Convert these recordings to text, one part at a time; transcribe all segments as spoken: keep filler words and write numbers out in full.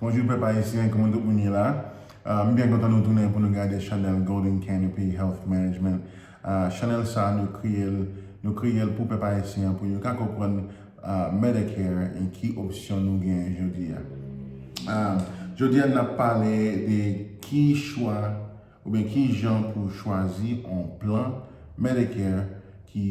Bonjou pèp ayisyen, kòman tout moun ye la? Ah, m byen kontan nou tounen pou nou gade chanèl Golden Canopy Health Management. Ah, chanèl sa nou kreye l, nou kreye l pou pèp ayisyen an pou yo ka konprann ah, Medicare e ki opsyon nou gen jodi a. Ah, jodi a n ap pale de ki chwa oubyen ki jan pou chwazi yon plan Medicare ki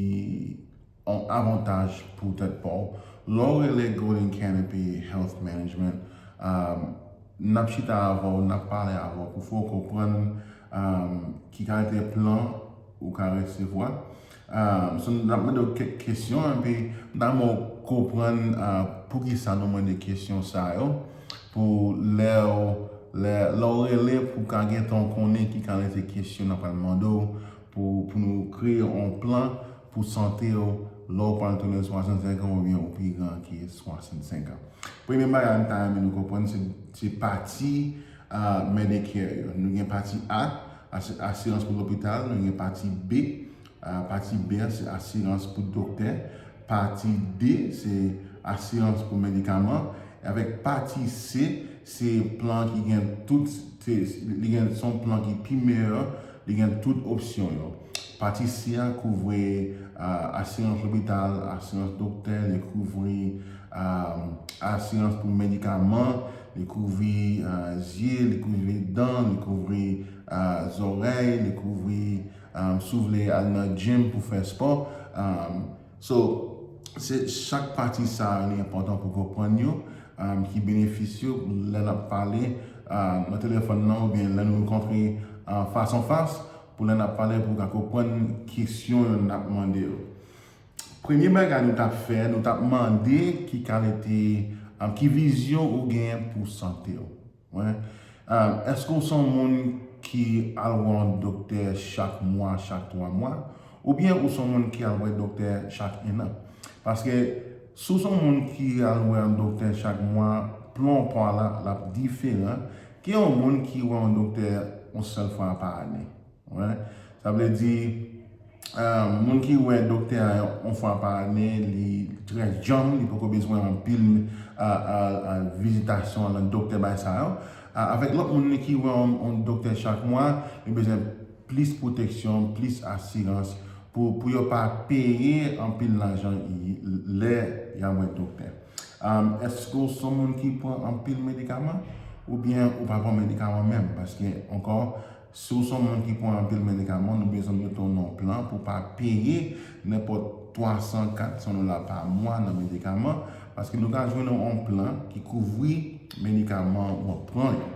yon avantaj pou tèt pa w. Lè w rele Golden Canopy Health Management, um, n ap chita avè w, n ap pale avè w pou fè w konprann um, ki kalite plan ou ka resevwa. Um, so, n ap mande w kèk kesyon, epi m ta renmen w konprann uh, poukisa nou mande kesyon sa yo, pou lè w lè, lè w rele pou ka gentan w konnen ki kalite kesyon n ap pral mande w pou, pou nou kreye yon plan pou sante w lè w pral tounen swasannsenk an oubyen ou pi gran ke swasannsenk an. Premye bagay m ta renmen nou konprann se, se pati uh, Medicare yo. Nou gen pati A, asi- asirans pou lopital, nou gen pati B, uh, pati B a se asirans pou doktè, pati D se asirans pou medikaman, avèk pati C se plan ki gen tout, se, li gen se yon plan ki pi meyè, li gen tout opsyon yo. Pati C a kouvri uh, asirans lopital, asirans doktè, li kouvri um, asirans pou medikaman, li kouvri uh, zye, li kouvri dan, li kouvri uh, zòrèy, li kouvri um, si w vle al nan gym pou fè spò. Um, so, se chak pati sa yo li enpòtan pou konprann yo, um, ki benefis yo lè n ap pale uh, nan telefòn nan oubyen lè nou rankontre uh, fas an fas pou lè n ap pale pou w ka konprann kesyon yo n ap mande yo. Premye bagay nou t ap fè, nou t ap mande ki kalite, um, ki vizyon ou gen pou sante w. Wi. Um, èske w se yon moun ki al wè yon doktè chak mwa, chak twa mwa? Oubyen ou se yon moun ki al wè doktè chak en an? Paske si w se yon moun ki al wè yon doktè chak mwa, plan pa w la l ap diferan ke yon moun ki wè yon doktè yon sèl fwa pa ane. Wi. Sa vle di, uh, moun ki wè doktè a yon fwa pa ane, li trè djanm, li poko bezwen anpil uh, uh, uh, vizitasyon nan doktè bay sa yo. Uh, avèk lòt moun ki wè yon, yon doktè chak mwa, yo bezwen plis pwoteksyon, plis asirans pou, pou yo pa peye anpil lajan lè y a wè doktè. Um, èske w se yon moun ki pran anpil medikaman? Oubyen ou pa pran medikaman menm? Paske, ankò, si w se yon moun ki pran anpil medikaman, nou bezwen mete w nan yon plan pou w pa peye nenpòt twa san, kat san dola pa mwa nan medikaman. Paske nou ka jwenn yon plan ki kouvri medikaman w ap pran yo.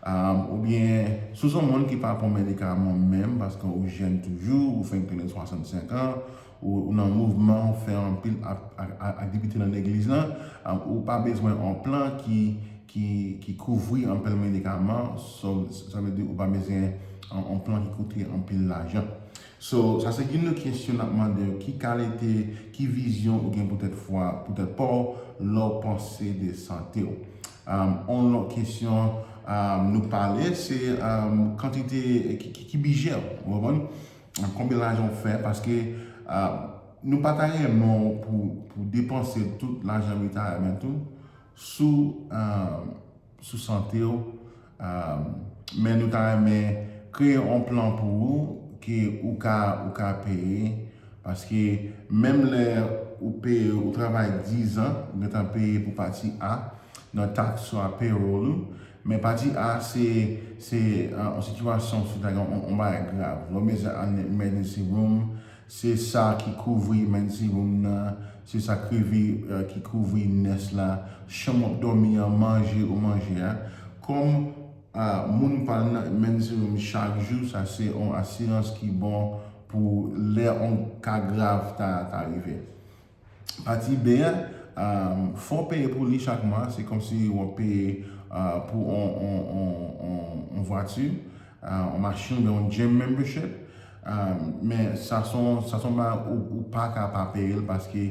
Um, oubyen, si w se yon moun ki pa pran medikaman menm, paske ou jèn toujou, ou fenk tounen swasannsenk an, ou, ou nan mouvman, ou fè anpil ak, ak, ak, aktivite nan legliz lan, um, ou pa bezwen yon plan ki, ki, ki kouvri anpil medikaman, so, sa vle di ou pa bezwen yon, yon plan ki koute anpil lajan. So, sa se youn nan kesyon n ap mande yo, ki kalite, ki vizyon ou gen pou tèt fwa, pou tèt pa w, lè w panse de sante w. Um, yon lòt kesyon um, nou pale, se um, kantite, ki, ki, ki bidjè w, ou konprann? Konbyen lajan w fè, paske um, nou pa ta renmen w pou, pou depanse tout lajan retirement ou sou, um, sou sante w, um, men nou ta renmen kreye yon plan pou ou ke ou ka, ou ka peye, paske menm lè ou peye, ou travay diz an, ou gentan peye pou pati A nan tax ou a payroll ou, men pati A se, se uh, yon sitiyasyon si w ta gen yon, yon bagay grav. Lè w bezwen al nan emergency room, se sa ki kouvri emergency room nan, se sa ki kouvri, uh, ki kouvri nurse la, chanm w ap dòmi an, manje ou manje a. Kòm uh, moun pa nan emergency room chak jou, sa se yon asirans ki bon pou lè yon ka grav ta, ta rive. Pati B a, um, fò w peye pou li chak mwa, se kòmsi w ap peye uh, pou yon, yon, yon, yon, yon vwati, uh, yon machin oubyen yon gym membership. Um, men sa se yon, sa se yon bagay ou, ou pa ka pa peye l paske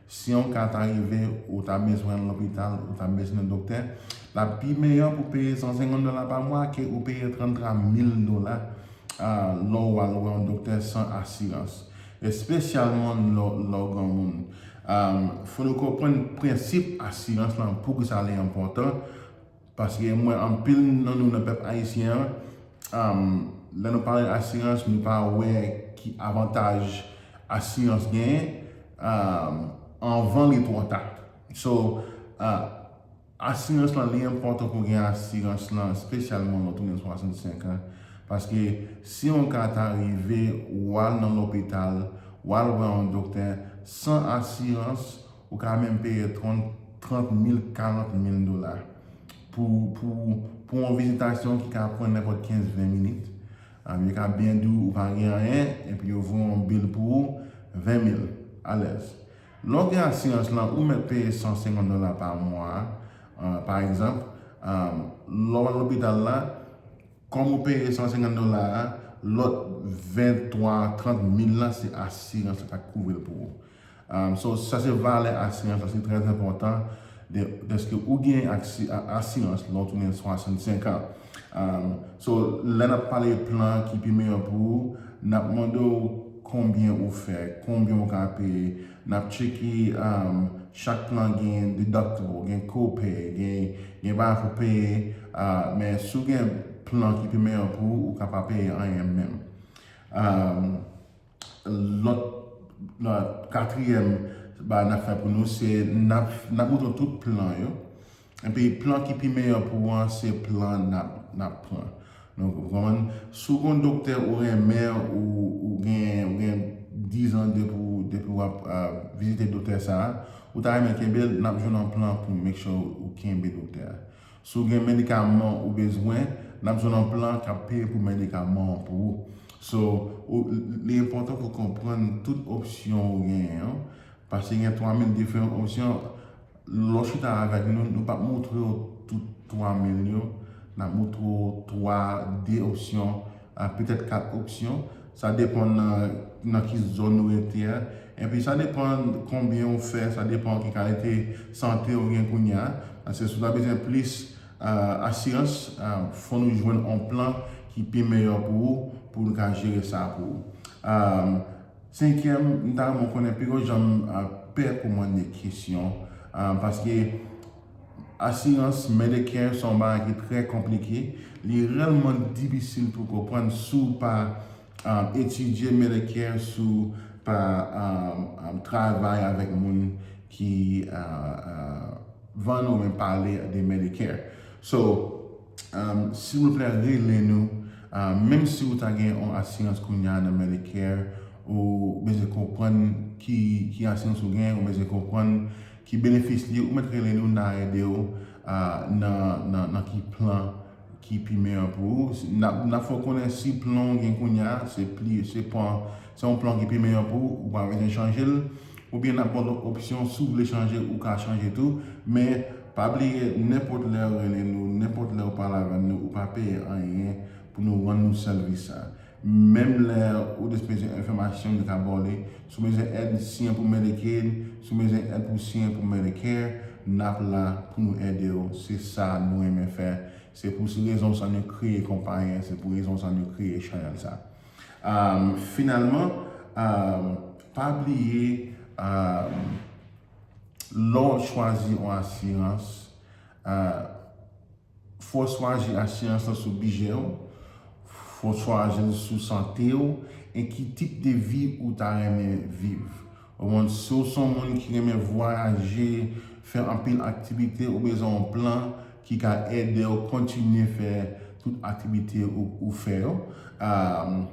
si yon ka ta rive, ou ta bezwen al lopital, ou ta bezwen doktè, l ap pi meyè pou peye san senkant dola pa mwa ke ou peye tranntwa mil dola uh, lè w al wè yon doktè san asirans, espesyalman lè, lè w granmoun. Um, fò nou konprann prensip asirans lan, poukisa li enpòtan. Paske m wè anpil nan nou nan pèp ayisyen an, um, lè nou pale asirans, nou pa wè ki avantaj asirans genyen, um, anvan li twò ta. So, uh, asirans lan, li enpòtan pou w gen asirans lan, espesyalman lè w tounen swasannsenk an. Paske si yon ka ta rive, w al nan lopital, w al wè yon doktè, san asirans, ou ka menm peye trant, trant mil, karant mil dola pou, pou, pou yon vizitasyon ki ka pran nenpòt kenz, ven minit. Ah, yo ka byen di w ou pa gen anyen, epi yo voye yon bil pou ou, ven mil, alèz. Lè w gen asirans lan, ou mèt peye san senkant dola pa mwa, ah, pa egzanp, ah, lè w al lopital la, kòm ou peye san senkant dola a, lòt ventwa, trant mil la, se asirans la k ap kouvri l pou ou. Um, so, sa se valè asirans la, se trè enpòtan de, dèske ou gen aksi-, a-, asirans lè w tounen swasannsenk an. Um, so, lè n ap pale plan ki pi meyè pou ou, n ap mande w konbyen ou fè, konbyen ou ka peye, n ap tcheke, um, chak plan gen deductible, gen copay, gen, gen bagay pou peye, uh, men si w gen plan ki pi meyè pou ou, ou ka pa peye anyen menm. Um, Lòt, lòt, katriyèm bagay n ap fè pou nou, se n ap, n ap montre w tout plan yo. Epi plan ki pi meyè pou ou an, se plan n ap, n ap pran. Donk, ou konprann? Si w gon doktè ou renmen, ou, ou gen, ou gen dizan depi w, depi w ap, ah, vizite doktè sa a, ou ta renmen kenbe l, n ap jwenn yon plan pou make sure ou kenbe doktè a. Si w gen medikaman ou bezwen, n ap jwenn yon plan k ap peye pou medikaman an pou ou. So, ou, li enpòtan pou w konprann tout opsyon ou genyen an, paske gen twa mil diferan opsyon. Lè w chita avèk nou, nou p ap montre w tout twa mil yo, n ap montre w twa, de opsyon, ah, petèt kat opsyon. Sa depann nan, nan ki zòn ou rete a. Epi sa depann konbyen ou fè, sa depann ki kalite sante ou gen kounye a. Paske si w ta bezwen plis, ah, asirans, ah, fò nou jwenn yon plan ki pi meyè pou ou, pou nou ka jere sa pou ou. Ah, senkyèm, m ta renmen w konnen pi gwo jan m, ah, pè pou mande kesyon, ah, paske asirans Medicare se yon bagay ki trè konplike. Li reyèlman difisil pou konprann si w pa, um, etidye Medicare, si w pa, um, um, travay avèk moun ki, uh, uh, vann oubyen pale de Medicare. So, um, silvouplè, rele nou. Um, menm si w ta gen yon asirans kounye a nan Medicare, ou bezwen konprann ki, ki asirans ou gen, ou bezwen konprann ki benefis li, ou mèt rele nou, n a ede w, ah, nan, nan, nan ki plan ki pi meyè pou ou. N ap, n ap fè w konnen si plan w gen kounye a, se pli, se plan, se yon plan ki pi meyè pou ou, ou pa bezwen chanje l, oubyen n ap ba w lòt opsyon, si w vle chanje, ou ka chanje tou, men pa bliye, nenpòt lè w rele nou, nenpòt lè w pale avè nou, ou pa peye anyen pou nou rann nou sèvis sa. Menm lè ou bezwen enfòmasyon, nou ka ba w li. Si w bezwen èd siyen pou Medicaid, si w bezwen èd pou siyen pou Medicare, n ap la pou nou ede w. Se sa nou renmen fè. Se pou rezon sa nou kreye konpayi an, se pou rezon sa nou kreye chanèl sa. Um, finalman, um, pa bliye, um, lè w chwazi yon asirans, uh, fò w chwazi asirans lan sou bidjè w, fò w chwazi l sou sante w, e ki tip de vi ou ta renmen viv. Ou konprann, si w se yon moun ki renmen vwayaje, fè anpil aktivite, ou bezwen yon plan ki ka ede w kontinye fè tout aktivite ou, ou fè yo. Ah,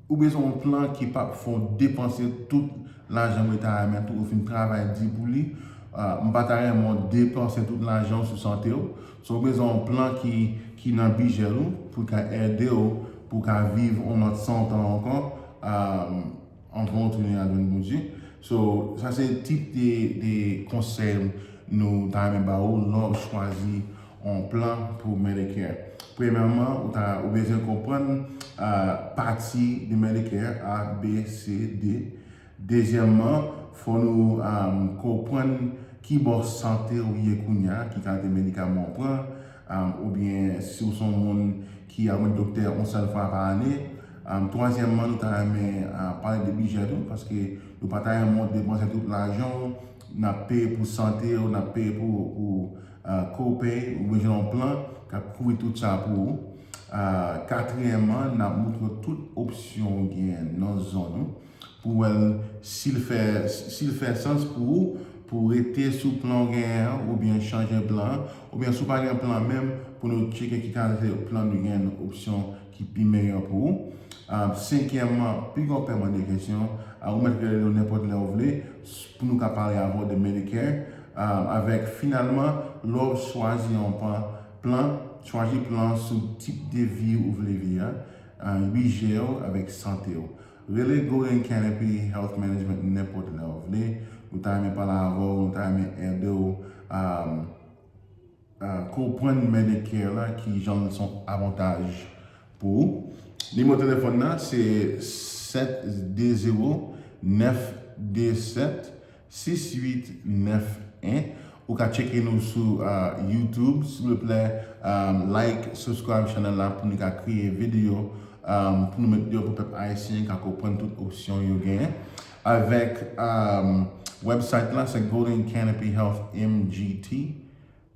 ou bezwen yon plan ki p ap fè w depanse tout lajan w ta renmen tou ou fin travay di pou li. Ah, m pa ta renmen w depanse tout lajan w sou sante w. So, ou bezwen yon plan ki, ki nan bidjè w pou l ka ede w, pou w ka viv yon lòt san tan ankò, ah, anvan w tounen al jwenn Bondye. So, sa se tip de, de konsèy nou ta renmen ba ou lè w chwazi yon plan pou Medicare. Premyèman, ou ta, ou bezwen konprann, ah, pati de Medicare, A, B, C, D. Dezyèmman, fò nou, ah, konprann ki bò sante w ye kounye a, ki kalite medikaman w pran, ah, oubyen si w se yon moun ki al wè doktè yon sèl fwa pa ane. Ah, twazyèmman, nou ta renmen, ah, pale de bidjè tou, paske nou pa ta renmen w depanse tout lajan w, n ap peye pou sante w, n ap peye pou, pou, copay, ou bezwen yon plan k ap kouvri tout sa pou ou. Katriyèmman, n ap montre w tout opsyon ou gen nan zòn ou pou wè si l fè, si l fè sans pou ou pou rete sou plan w genyen an oubyen chanje plan an, oubyen si w pa gen plan menm, pou nou tcheke ki kalite plan nou gen, opsyon ki pi meyè pou ou. Senkyèmman, piga w pè mande kesyon, ou mèt rele nou nenpòt lè w vle pou nou ka pale avè w de Medicare. Avèk finalman, lè w chwazi yon plan, chwazi plan sou tip de vi ou vle viv a, bidjè w avèk sante w. Rele Golden Canopy Health Management nenpòt lè w vle. Nou ta renmen pale avè w, nou ta renmen ede w konprann Medicare la, ki jan l se yon avantaj pou ou. Nimewo telefòn nan se sèt de zewo nèf de sèt sis uit nèf en. Ou ka tcheke nou sou YouTube, silvouplè, like, subscribe channel la pou nou ka kreye videyo pou nou met deyò pou pèp ayisyen ka konprann tout opsyon yo genyen. Avèk website la, se Golden Canopy Health M G T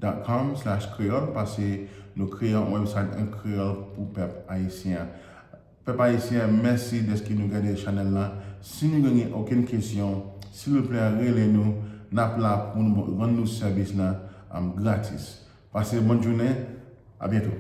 dot com slash kreyòl, paske nou kreye yon website an kreyòl pou pèp ayisyen an. Pèp ayisyen an, mèsi dèske nou gade chanèl la. Si nou gen okenn kesyon, silvouplè, rele nou. N ap la pou nou rann nou sèvis la gratis. Pase bòn jounen. A byento.